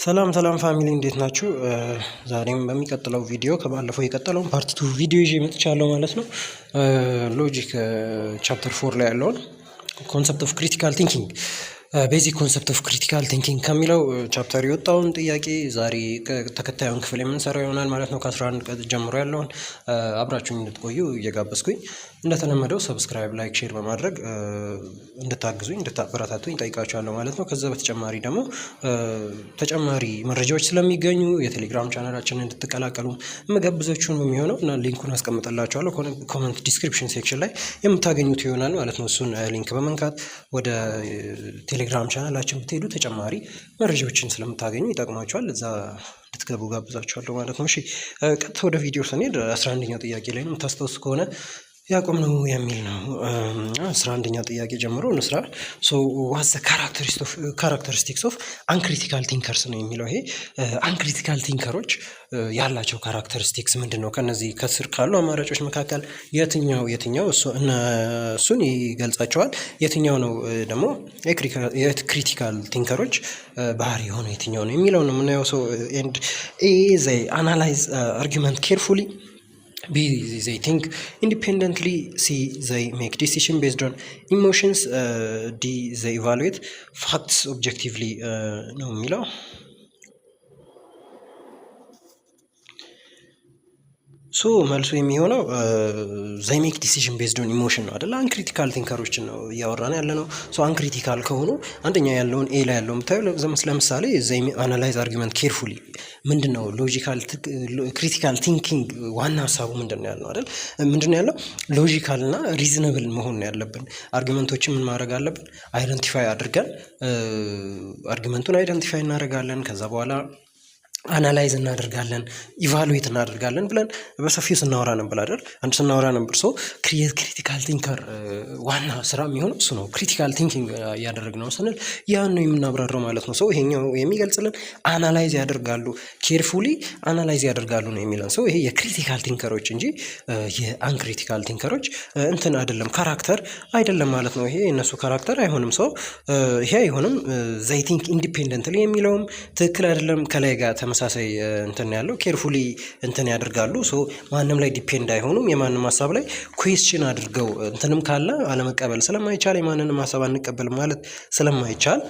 ሰላም ሰላም family፣ እንዴት ናችሁ? ዛሬም በሚቀጥለው ቪዲዮ ከባለፈው የቀጠለውን part two ቪዲዮ ይዤ መጥቻለሁ ማለት ነው። Logic chapter 4 ላይ ያለውን concept of critical thinking፣ basic concept of critical thinking ከሚለው chapter የወጣውን ጥያቄ ዛሬ ተከታዩን ክፍል የምንሰራው ይሆናል ማለት ነው። ከ11 ቀን ጀምሮ ያለውን አብራችሁኝ እንድትቆዩ እየጋበዝኩኝ፣ እንደተለመደው subscribe፣ like፣ share በማድረግ እንድታግዙኝ፣ እንድታበረታቱኝ ጠይቃችኋለሁ ማለት ነው። ከዛ በተጨማሪ ደግሞ ተጨማሪ መረጃዎች ስለሚገኙ የቴሌግራም ቻናላችንን እንድትቀላቀሉ የምጋብዛችሁ ነው የሚሆነው እና link ኡን አስቀምጥላችኋለሁ፣ comment description section ላይ የምታገኙት ይሆናል ማለት ነው። እሱን link በመንካት ወደ ቴሌግራም ቻናላችን ብትሄዱ ተጨማሪ መረጃዎችን ስለምታገኙ ይጠቅማችኋል። እዛ እንድትገቡ ጋብዛችኋለሁ ማለት ነው። እሺ፣ ቀጥታ ወደ ቪዲዮ ስንሄድ 11ኛው ጥያቄ ላይ ነው፣ የምታስታውሱ ከሆነ ያቆምነው የሚል ነው። 11ኛ ጥያቄ ጀምሮ እንስራ። So what's characteristics of uncritical thinkers ነው የሚለው። ይሄ uncritical thinker ኦች ያላቸው characteristics ምንድን ነው? ከነዚህ ከስር ካሉ አማራጮች መካከል የትኛው እሱን ይገልጻቸዋል? የትኛው ነው ደግሞ የ critical thinker ኦች ባህሪ የሆነው የትኛው ነው የሚለው ነው የምናየው። So and A, they analyze argument carefully፣ B, they think independently፣ C, they make decision based on emotions፣ D, they evaluate facts objectively ነው የሚለው። So መልሱ የሚሆነው they make decision based on emotion ነው አይደል? Uncritical thinker ኦችን ነው እያወራን ያለ ነው። So uncritical ከሆኑ አንደኛ ያለውን A ላይ ያለው የምታየው፣ ለምሳሌ they analyze argument carefully ምንድን ነው? Logical critical thinking ዋና ሀሳቡ ምንድን ነው ያልነው አይደል? ምንድን ነው ያለው? Logical እና reasonable መሆን ነው ያለብን። Argument ኦችን ምን ማድረግ አለብን? Identify አድርገን argument ኡን identify እናደርጋለን። ከዛ በኋላ analyze እናደርጋለን፣ evaluate እናደርጋለን ብለን በሰፊው ስናወራ ነበር አይደል? አንድ ስናወራ ነበር። So critical thinker ዋና ስራ የሚሆነው እሱ ነው። Critical thinking እያደረግነው ስንል ያን ነው የምናብራራው ማለት ነው። So ይሄኛው የሚገልጽልን analyze ያደርጋሉ፣ carefully analyze ያደርጋሉ ነው የሚለን። So ይሄ የ critical thinker ኦች እንጂ የ uncritical thinker ኦች እንትን አይደለም፣ character አይደለም ማለት ነው። ይሄ የእነሱ character አይሆንም። So ይሄ አይሆንም። They think independently የሚለውም ትክክል አይደለም። ከላይ ጋር ተመሳሳይ እንትን ያለው፣ carefully እንትን ያደርጋሉ። So ማንም ላይ depend አይሆኑም። የማንም ሀሳብ ላይ question አድርገው እንትንም ካለ አለመቀበል ስለማይቻል፣ የማንንም ሀሳብ አንቀበልም ማለት ስለማይቻል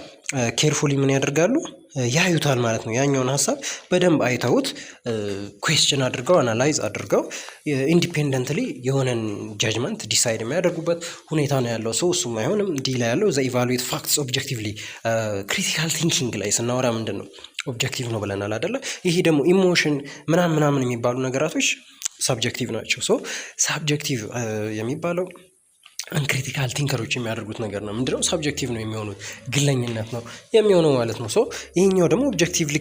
carefully ምን ያደርጋሉ? ያዩታል ማለት ነው። ያኛውን ሀሳብ በደንብ አይተውት question አድርገው፣ analyze አድርገው independently የሆነን judgment decide የሚያደርጉበት ሁኔታ ነው ያለው። So እሱም አይሆንም። D ላይ ያለው they evaluate facts objectively፣ critical thinking ላይ ስናወራ ምንድን ነው? Objective ነው ብለናል አይደለ? ይሄ ደግሞ emotion ምናምን ምናምን የሚባሉ ነገራቶች subjective ናቸው። So subjective የሚባለው uncritical thinker ኦች የሚያደርጉት ነገር ነው። ምንድነው? Subjective ነው የሚሆኑት፣ ግለኝነት ነው የሚሆነው ማለት ነው። So ይሄኛው ደግሞ objectively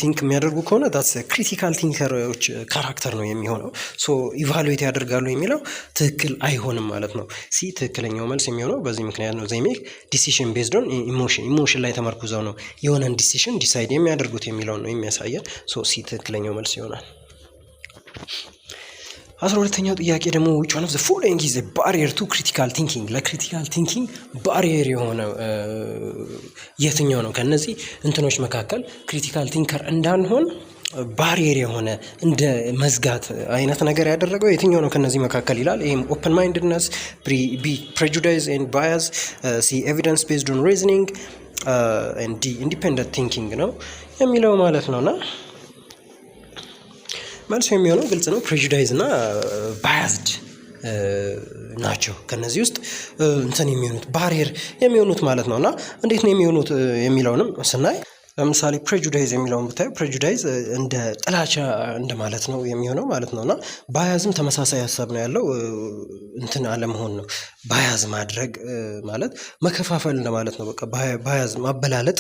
think የሚያደርጉ ከሆነ that's critical thinker ኦች character ነው የሚሆነው። So evaluate ያደርጋሉ የሚለው ትክክል አይሆንም ማለት ነው። C ትክክለኛው መልስ የሚሆነው በዚህ ምክንያት ነው። They make decision based on emotion፣ emotion ላይ ተመርኩዘው ነው የሆነን decision decide የሚያደርጉት የሚለውን ነው የሚያሳየን። So C ትክክለኛው መልስ ይሆናል። 12ኛው ጥያቄ ደግሞ which one of the following is barrier to critical thinking? ለ critical thinking barrier የሆነ የትኛው ነው? ከነዚህ እንትኖች መካከል critical thinker እንዳንሆን barrier የሆነ፣ እንደ መዝጋት አይነት ነገር ያደረገው የትኛው ነው ከነዚህ መካከል ይላል። ይህም open mindedness፣ B, prejudice and bias፣ C, evidence based on reasoning፣ D, independent thinking ነው የሚለው ማለት ነው። እና መልሱ የሚሆነው ግልጽ ነው። Prejudice እና biased ናቸው ከነዚህ ውስጥ እንትን የሚሆኑት፣ barrier የሚሆኑት ማለት ነው። እና እንዴት ነው የሚሆኑት የሚለውንም ስናይ ለምሳሌ prejudice የሚለውን ብታዩ prejudice እንደ ጥላቻ እንደማለት ነው የሚሆነው ማለት ነው። እና bias ም ተመሳሳይ ሀሳብ ነው ያለው፣ እንትን አለመሆን ነው። Bias ማድረግ ማለት መከፋፈል እንደማለት ነው። በቃ bias ማበላለጥ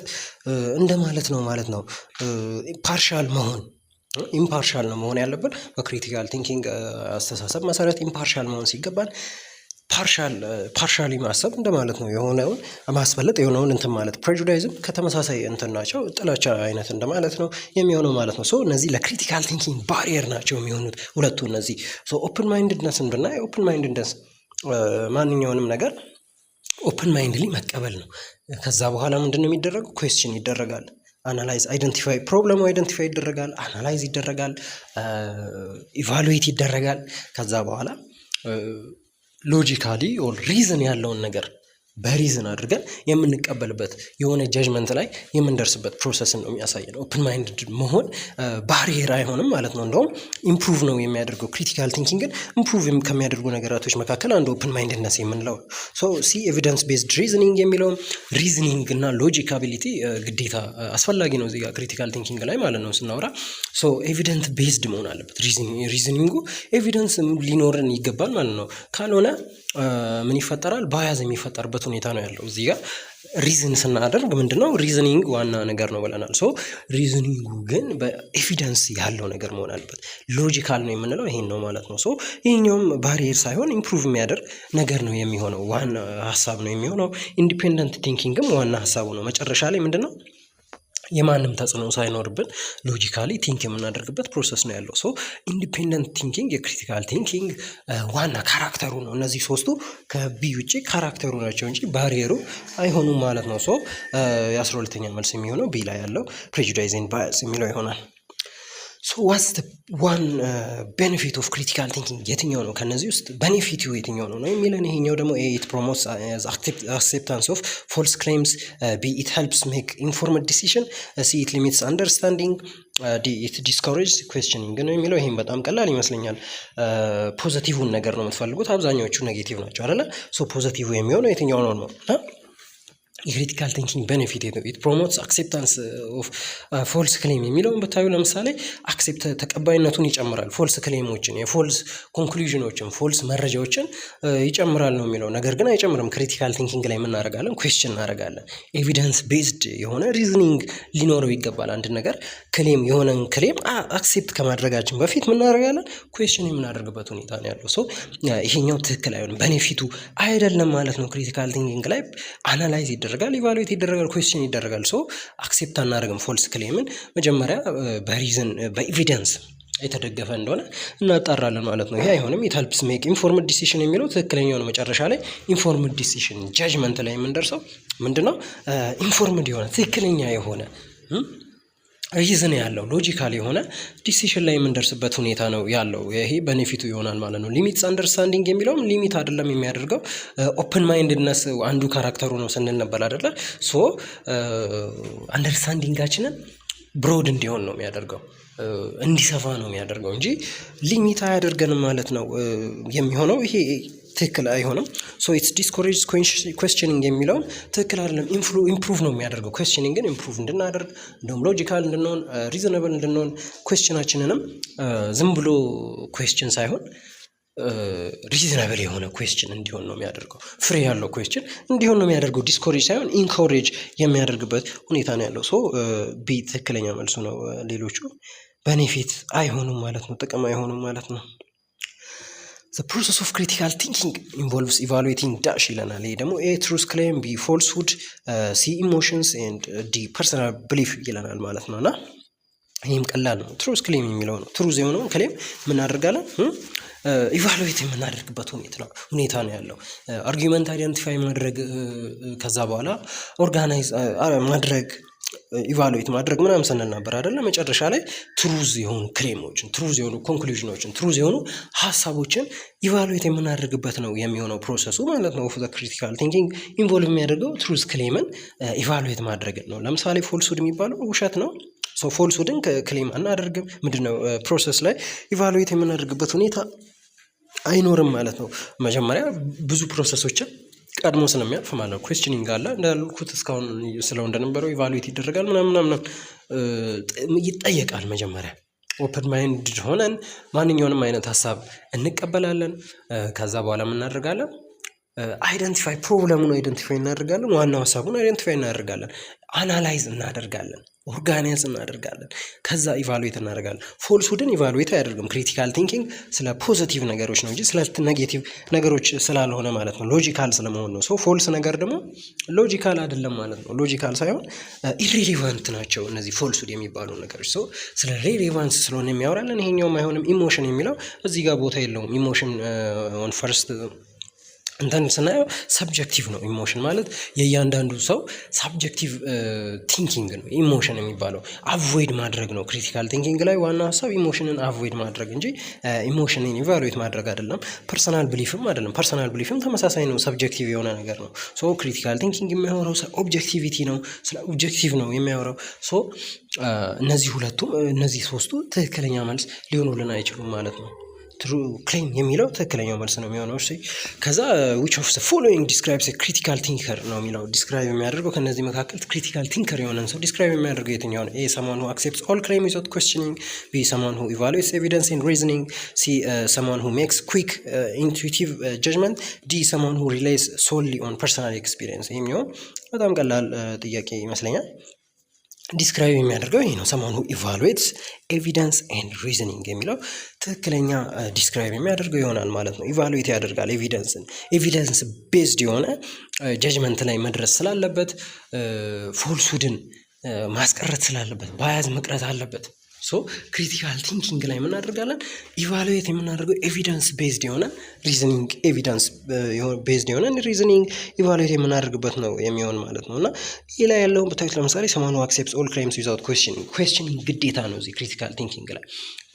እንደማለት ነው ማለት ነው። Partial መሆን፣ impartial ነው መሆን ያለብን። በ critical thinking አስተሳሰብ መሰረት impartial መሆን ሲገባን partially ማሰብ እንደማለት ነው። የሆነውን ማስበለጥ፣ የሆነውን እንትን ማለት። Prejudice ም ከተመሳሳይ እንትን ናቸው፣ ጥላቻ አይነት እንደማለት ነው የሚሆነው ማለት ነው። So እነዚህ ለ critical thinking barrier ናቸው የሚሆኑት ሁለቱ እነዚህ። So open mindedness ን ብናይ open mindedness ማንኛውንም ነገር open mindly መቀበል ነው። ከዛ በኋላ ምንድነው የሚደረገው? Question ይደረጋል። Analyze, identify, problem ኡ identify ይደረጋል፣ analyze ይደረጋል፣ evaluate ይደረጋል። ከዛ በኋላ logically or reason ያለውን ነገር በ reason አድርገን የምንቀበልበት የሆነ judgment ላይ የምንደርስበት process ን ነው የሚያሳየን። Open minded መሆን barrier አይሆንም ማለት ነው። እንደውም improve ነው የሚያደርገው። Critical thinking ን improve ከሚያደርጉ ነገራቶች መካከል አንዱ open mindedness የምንለው። So C, evidence based reasoning የሚለውም reasoning እና logic ability ግዴታ አስፈላጊ ነው እዚህ ጋር critical thinking ላይ ማለት ነው ስናወራ። So evidence based መሆን አለበት። Reasoning ኡ evidence ሊኖረን ይገባል ማለት ነው። ካልሆነ ምን ይፈጠራል? Bias የሚፈጠርበት ሁኔታ ነው ያለው። እዚህ ጋር reason ስናደርግ ምንድነው? Reasoning ዋና ነገር ነው ብለናል። So reasoning ኡ ግን በ evidence ያለው ነገር መሆን አለበት። Logical ነው የምንለው ይሄን ነው ማለት ነው። So ይሄኛውም barrier ሳይሆን improve የሚያደርግ ነገር ነው የሚሆነው፣ ዋና ሀሳብ ነው የሚሆነው። Independent thinking ም ዋና ሀሳቡ ነው። መጨረሻ ላይ ምንድነው? የማንም ተጽዕኖ ሳይኖርብን logically think የምናደርግበት process ነው ያለው። So independent thinking የ critical thinking ዋና character ኡ ነው። እነዚህ ሶስቱ ከ B ውጪ character ኡ ናቸው እንጂ barrier ኡ አይሆኑም ማለት ነው። So የ12ኛ መልስ የሚሆነው B ላይ ያለው prejudice and bias የሚለው ይሆናል። So what's one benefit of critical thinking? የትኛው ነው ከነዚህ ውስጥ benefit ኡ የትኛው ነው ነው የሚለን። ይሄኛው ደግሞ A, it promotes acceptance of false claims፣ B, it helps make informed decision፣ C, it limits understanding፣ D, it discourage questioning ነው የሚለው። ይሄም በጣም ቀላል ይመስለኛል። Positive ን ነገር ነው የምትፈልጉት፣ አብዛኛዎቹ negative ናቸው አይደለ? So positive የሚሆነው የትኛው ነው ነው? የ critical thinking benefit it promotes acceptance of false claim የሚለውን ብታዩ ለምሳሌ accept ተቀባይነቱን ይጨምራል። False claim ኦችን፣ የ false conclusion ኦችን፣ false መረጃዎችን ይጨምራል ነው የሚለው። ነገር ግን አይጨምርም። Critical thinking ላይ የምናደርጋለን question እናደርጋለን። Evidence based የሆነ reasoning ሊኖረው ይገባል። አንድ ነገር claim የሆነን claim accept ከማድረጋችን በፊት ምናደርጋለን? Question የምናደርግበት ሁኔታ ነው ያለው። So ይሄኛው ትክክል አይሆንም፣ benefit ኡ አይደለም ማለት ነው። Critical thinking ላይ analyze ይደረጋል፣ evaluate ይደረጋል፣ question ይደረጋል። So accept አናደርግም false claim ን፣ መጀመሪያ በ reason በ evidence የተደገፈ እንደሆነ እናጣራለን ማለት ነው። ይሄ አይሆንም። It helps make informed decision የሚለው ትክክለኛው ነው። መጨረሻ ላይ informed decision judgment ላይ የምንደርሰው ምንድነው? Informed የሆነ፣ ትክክለኛ የሆነ፣ reason ያለው፣ logical የሆነ decision ላይ የምንደርስበት ሁኔታ ነው ያለው። ይሄ benefit ኡ ይሆናል ማለት ነው። Limits understanding የሚለውም limit አይደለም የሚያደርገው፣ open mindedness አንዱ character ኡ ነው ስንል ነበር አይደለ? So understanding ኣችንን broad እንዲሆን ነው የሚያደርገው፣ እንዲሰፋ ነው የሚያደርገው እንጂ limit አያደርገንም ማለት ነው የሚሆነው። ይሄ ትክክል አይሆንም። So it's discourage questioning የሚለውም ትክክል አይደለም። Improve ነው የሚያደርገው። Questioning ን improve እንድናደርግ፣ እንደውም logical እንድንሆን፣ reasonable እንድንሆን፣ question ኣችንንም ዝም ብሎ question ሳይሆን reasonable የሆነ question እንዲሆን ነው የሚያደርገው። ፍሬ ያለው question እንዲሆን ነው የሚያደርገው። Discourage ሳይሆን encourage የሚያደርግበት ሁኔታ ነው ያለው። So B ትክክለኛ መልሱ ነው። ሌሎቹ benefit አይሆኑም ማለት ነው፣ ጥቅም አይሆኑም ማለት ነው። The process of critical thinking involves evaluating dash ይለናል። ይሄ ደግሞ A, truth claim፣ B, falsehood፣ C, emotions and D, personal belief ይለናል ማለት ነው። እና ይህም ቀላል ነው። Truth claim የሚለው ነው። Truth የሆነውን claim ምናደርጋለን? Evaluate የምናደርግበት ሁኔታ ነው ያለው። Argument identify ማድረግ፣ ከዛ በኋላ organize ማድረግ፣ evaluate ማድረግ ምናምን ስንል ነበር አይደለ? መጨረሻ ላይ truth የሆኑ claim ኦችን፣ truth የሆኑ conclusion ኦችን፣ truth የሆኑ ሀሳቦችን evaluate የምናደርግበት ነው የሚሆነው process ኡ ማለት ነው። Of the critical thinking involve የሚያደርገው truth claim ን evaluate ማድረግን ነው። ለምሳሌ falsehood የሚባለው ውሸት ነው። So falsehood ን claim አናደርግም። ምንድነው process ላይ evaluate የምናደርግበት ሁኔታ አይኖርም ማለት ነው። መጀመሪያ ብዙ process ኦችን ቀድሞ ስለሚያልፍ ማለት ነው። Questioning አለ እንዳልኩት፣ እስካሁን ስለው እንደነበረው evaluate ይደረጋል ምናምን ምናምን ይጠየቃል። መጀመሪያ open mind ሆነን ማንኛውንም አይነት ሀሳብ እንቀበላለን። ከዛ በኋላ ምን እናደርጋለን? Identify problem ኡን identify እናደርጋለን። ዋናው ሀሳቡን identify እናደርጋለን። Analyze እናደርጋለን። Organize እናደርጋለን። ከዛ evaluate እናደርጋለን። Falsehood ን evaluate አያደርግም። Critical thinking ስለ positive ነገሮች ነው እንጂ ስለ negative ነገሮች ስላልሆነ ማለት ነው። Logical ስለመሆን ነው። So false ነገር ደግሞ logical አይደለም ማለት ነው። Logical ሳይሆን irrelevant ናቸው እነዚህ falsehood የሚባሉ ነገሮች። So ስለ relevance ስለሆነ የሚያወራለን ይሄኛውም አይሆንም። Emotion የሚለው እዚህ ጋር ቦታ የለውም። Emotion on first እንትን ስናየው subjective ነው። Emotion ማለት የእያንዳንዱ ሰው subjective thinking ነው። Emotion የሚባለው avoid ማድረግ ነው። Critical thinking ላይ ዋና ሀሳብ emotion ን avoid ማድረግ እንጂ emotion ን evaluate ማድረግ አይደለም። Personal belief ም አይደለም። Personal belief ም ተመሳሳይ ነው፣ subjective የሆነ ነገር ነው። So critical thinking የሚያወራው ስለ objectivity ነው፣ ስለ objective ነው የሚያወራው። So እነዚህ ሁለቱም፣ እነዚህ ሶስቱ ትክክለኛ መልስ ሊሆኑልን አይችሉም ማለት ነው። True claim የሚለው ትክክለኛው መልስ ነው የሚሆነው። እሺ፣ ከዛ which of the following describes critical thinker ነው የሚለው። Describe የሚያደርገው ከነዚህ መካከል critical thinker የሆነን ሰው describe የሚያደርገው የትኛው ነው? A, someone who accepts all claim without questioning፣ B, someone who evaluates evidence and reasoning፣ C, someone who makes quick intuitive judgment፣ D, someone who relies solely on personal experience። ይሄኛው በጣም ቀላል ጥያቄ ይመስለኛል። Describe የሚያደርገው ይሄ ነው። Someone who evaluates evidence and reasoning የሚለው ትክክለኛ describe የሚያደርገው ይሆናል ማለት ነው። Evaluate ያደርጋል evidence ን፣ evidence based የሆነ judgment ላይ መድረስ ስላለበት፣ falsehood ን ማስቀረት ስላለበት፣ bias መቅረት አለበት። So critical thinking ላይ የምናደርጋለን evaluate የምናደርገው evidence based የሆነ reasoning፣ evidence based የሆነ reasoning evaluate የምናደርግበት ነው የሚሆን ማለት ነው። እና ይህ ላይ ያለውን ብታዩት ለምሳሌ someone who accepts all claims without questioning፣ questioning ግዴታ ነው። እዚህ critical thinking ላይ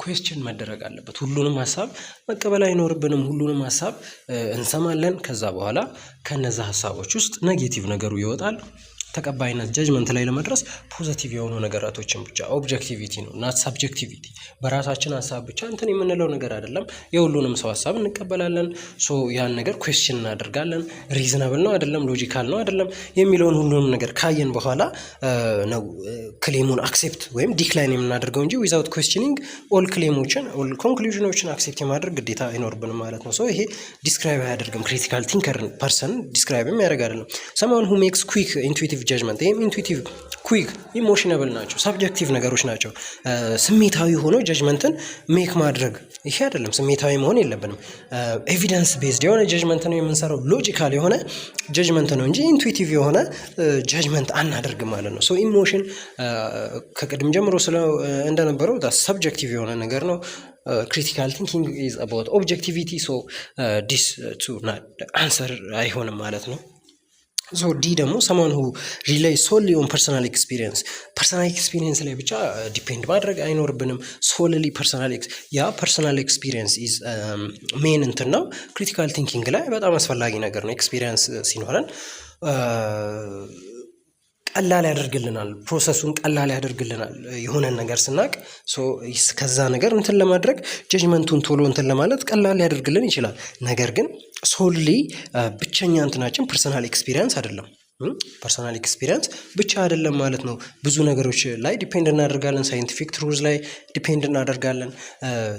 question መደረግ አለበት። ሁሉንም ሀሳብ መቀበል አይኖርብንም። ሁሉንም ሀሳብ እንሰማለን። ከዛ በኋላ ከነዛ ሀሳቦች ውስጥ negative ነገሩ ይወጣል። ተቀባይነት judgment ላይ ለመድረስ positive የሆኑ ነገራቶችን ብቻ፣ objectivity ነው not subjectivity። በራሳችን ሀሳብ ብቻ እንትን የምንለው ነገር አይደለም። የሁሉንም ሰው ሀሳብ እንቀበላለን። So ያን ነገር question እናደርጋለን። Reasonable ነው አይደለም፣ logical ነው አይደለም የሚለውን ሁሉንም ነገር ካየን በኋላ ነው claim ኡን accept ወይም decline የምናደርገው እንጂ without questioning all claim ኦችን፣ all conclusion ኦችን accept የማድረግ ግዴታ አይኖርብንም ማለት ነው። So ይሄ describe አያደርግም፣ critical thinker person describe የሚያደርግ አይደለም። Someone who makes quick intuitive judgment፣ ይህም intuitive፣ quick፣ emotionable ናቸው፣ subjective ነገሮች ናቸው። ስሜታዊ ሆኖ judgment ን make ማድረግ ይሄ አይደለም። ስሜታዊ መሆን የለብንም። Evidence based የሆነ judgment ነው የምንሰራው፣ logical የሆነ judgment ነው እንጂ intuitive የሆነ judgment አናደርግም ማለት ነው። So emotion ከቅድም ጀምሮ ስለ እንደነበረው subjective የሆነ ነገር ነው። Critical thinking is about objectivity, so this two answer አይሆንም ማለት ነው። So D ደግሞ someone who rely solely on personal experience፣ personal experience ላይ ብቻ depend ማድረግ አይኖርብንም። Solely personal ያ personal experience is main እንትን ነው። Critical thinking ላይ በጣም አስፈላጊ ነገር ነው። Experience ሲኖረን ቀላል ያደርግልናል፣ process ኡን ቀላል ያደርግልናል። የሆነን ነገር ስናቅ ከዛ ነገር እንትን ለማድረግ፣ judgment ኡን ቶሎ እንትን ለማለት ቀላል ሊያደርግልን ይችላል። ነገር ግን solely ብቸኛ እንትናችን personal experience አይደለም። Personal experience ብቻ አይደለም ማለት ነው። ብዙ ነገሮች ላይ depend እናደርጋለን። Scientific truth ላይ depend እናደርጋለን።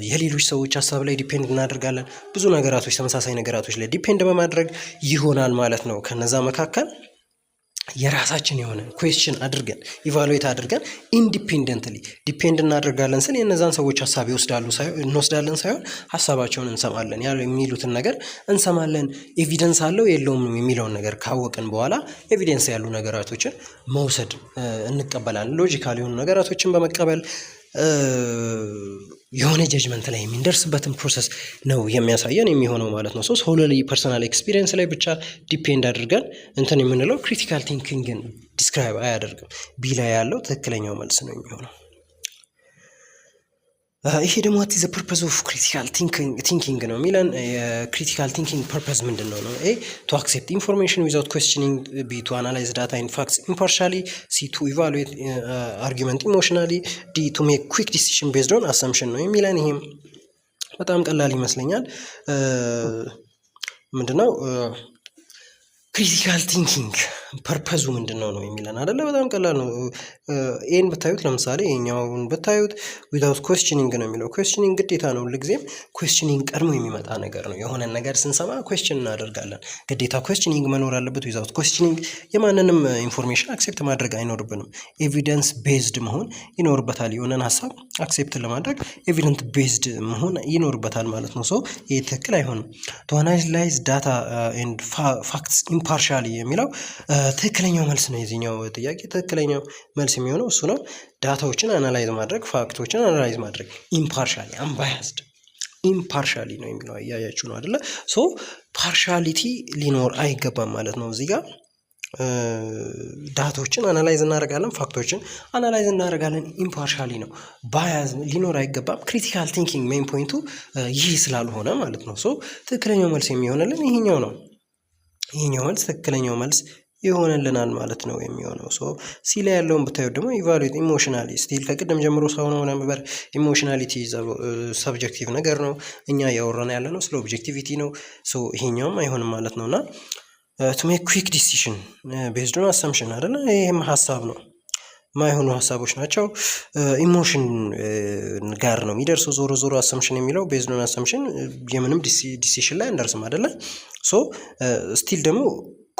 የሌሎች ሰዎች ሀሳብ ላይ depend እናደርጋለን። ብዙ ነገራቶች፣ ተመሳሳይ ነገራቶች ላይ depend በማድረግ ይሆናል ማለት ነው። ከነዛ መካከል የራሳችን የሆነ question አድርገን፣ evaluate አድርገን፣ independently depend እናደርጋለን ስል የነዛን ሰዎች ሀሳብ ይወስዳሉ እንወስዳለን ሳይሆን ሀሳባቸውን እንሰማለን፣ የሚሉትን ነገር እንሰማለን። Evidence አለው የለውም የሚለውን ነገር ካወቅን በኋላ evidence ያሉ ነገራቶችን መውሰድ እንቀበላለን። Logical የሆኑ ነገራቶችን በመቀበል የሆነ judgment ላይ የምንደርስበትን process ነው የሚያሳየን የሚሆነው ማለት ነው። So solely personal experience ላይ ብቻ depend አድርገን እንትን የምንለው critical thinking ን describe አያደርግም። B ላይ ያለው ትክክለኛው መልስ ነው የሚሆነው። ይሄ ደግሞ what the purpose of critical thinking ነው የሚለን። የ critical thinking purpose ምንድን ነው ነው? A, to accept information without questioning፣ B, to analyze data and facts impartially፣ C, to evaluate argument emotionally፣ D, to make quick decision based on assumption ነው የሚለን። ይሄም በጣም ቀላል ይመስለኛል። ምንድነው critical thinking purpose ኡ ምንድን ነው ነው የሚለን አይደለ? በጣም ቀላል ነው። A ን ብታዩት፣ ለምሳሌ ይሄኛውን ብታዩት without questioning ነው የሚለው። Questioning ግዴታ ነው። ሁልጊዜም questioning ቀድሞ የሚመጣ ነገር ነው። የሆነን ነገር ስንሰማ question እናደርጋለን። ግዴታ questioning መኖር አለበት። Without questioning የማንንም information accept ማድረግ አይኖርብንም። Evidence based መሆን ይኖርበታል። የሆነን ሀሳብ accept ለማድረግ evidence based መሆን ይኖርበታል ማለት ነው። So ይሄ ትክክል አይሆንም። To analyze data and facts impartially የሚለው ትክክለኛው መልስ ነው። የዚህኛው ጥያቄ ትክክለኛው መልስ የሚሆነው እሱ ነው። Data ዎችን analyze ማድረግ፣ fact ኦችን analyze ማድረግ impartially, unbiased Impartially ነው የሚለው፣ እያያችሁ ነው አይደለ? So partiality ሊኖር አይገባም ማለት ነው። እዚህ ጋር data ዎችን analyze እናደርጋለን፣ fact ኦችን analyze እናደርጋለን። Impartially ነው፣ bias ሊኖር አይገባም። Critical thinking main point ኡ ይህ ስላልሆነ ማለት ነው። So ትክክለኛው መልስ የሚሆንልን ይሄኛው ነው። ይሄኛው መልስ ትክክለኛው መልስ ይሆንልናል ማለት ነው የሚሆነው። So C ላይ ያለውን ብታዩት ደግሞ evaluate emotionally፣ still ከቅድም ጀምሮ ሰው ነው ነበር። Emotionality subjective ነገር ነው። እኛ እያወራን ያለ ነው ስለ objectivity ነው። So ይሄኛውም አይሆንም ማለት ነው። እና to make quick decision based on assumption አይደለ? ይሄም ሀሳብ ነው፣ የማይሆኑ ሀሳቦች ናቸው። Emotion ጋር ነው የሚደርሰው ዞሮ ዞሮ። Assumption የሚለው based on assumption የምንም decision ላይ አንደርስም አይደለ? So still ደግሞ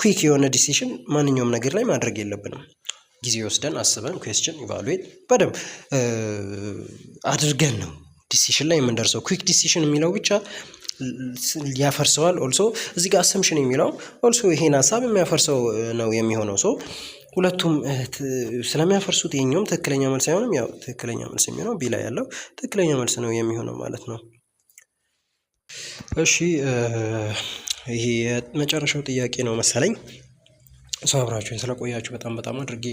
quick የሆነ decision ማንኛውም ነገር ላይ ማድረግ የለብንም። ጊዜ ወስደን፣ አስበን፣ question evaluate በደንብ አድርገን ነው decision ላይ የምንደርሰው። Quick decision የሚለው ብቻ ያፈርሰዋል። Also እዚህ ጋር assumption የሚለው also ይሄን ሀሳብ የሚያፈርሰው ነው የሚሆነው። So ሁለቱም ስለሚያፈርሱት ይሄኛውም ትክክለኛ መልስ አይሆንም። ያው ትክክለኛ መልስ የሚሆነው B ላይ ያለው ትክክለኛ መልስ ነው የሚሆነው ማለት ነው። እሺ፣ ይሄ የመጨረሻው ጥያቄ ነው መሰለኝ። So አብራችሁኝ ስለቆያችሁ በጣም በጣም አድርጌ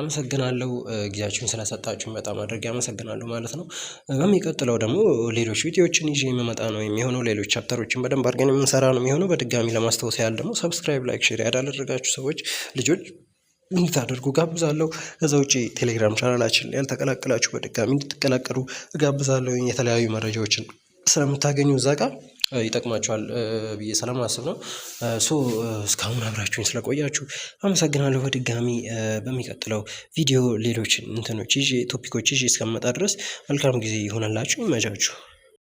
አመሰግናለሁ። ጊዜያችሁን ስለሰጣችሁኝ በጣም አድርጌ አመሰግናለሁ ማለት ነው። በሚቀጥለው ደግሞ ሌሎች ቪዲዮዎችን ይዤ የምመጣ ነው የሚሆነው። ሌሎች chapter ኦችን በደንብ አድርገን የምንሰራ ነው የሚሆነው። በድጋሚ ለማስታወስ ያህል ደግሞ subscribe፣ like፣ share ያላደረጋችሁ ሰዎች ልጆች እንድታደርጉ ጋብዛለሁ። ከዛ ውጪ ቴሌግራም ቻናላችን ያልተቀላቀላችሁ በድጋሚ እንድትቀላቀሉ እጋብዛለሁ። የተለያዩ መረጃዎችን ስለምታገኙ እዛ ጋር ይጠቅማችኋል ብዬ ስለማስብ ነው። So እስካሁን አብራችሁኝ ስለቆያችሁ አመሰግናለሁ። በድጋሚ በሚቀጥለው ቪዲዮ ሌሎችን እንትኖች ይዤ፣ topic ኦች ይዤ እስከምመጣ ድረስ መልካም ጊዜ ይሆንላችሁ። ይመቻችሁ።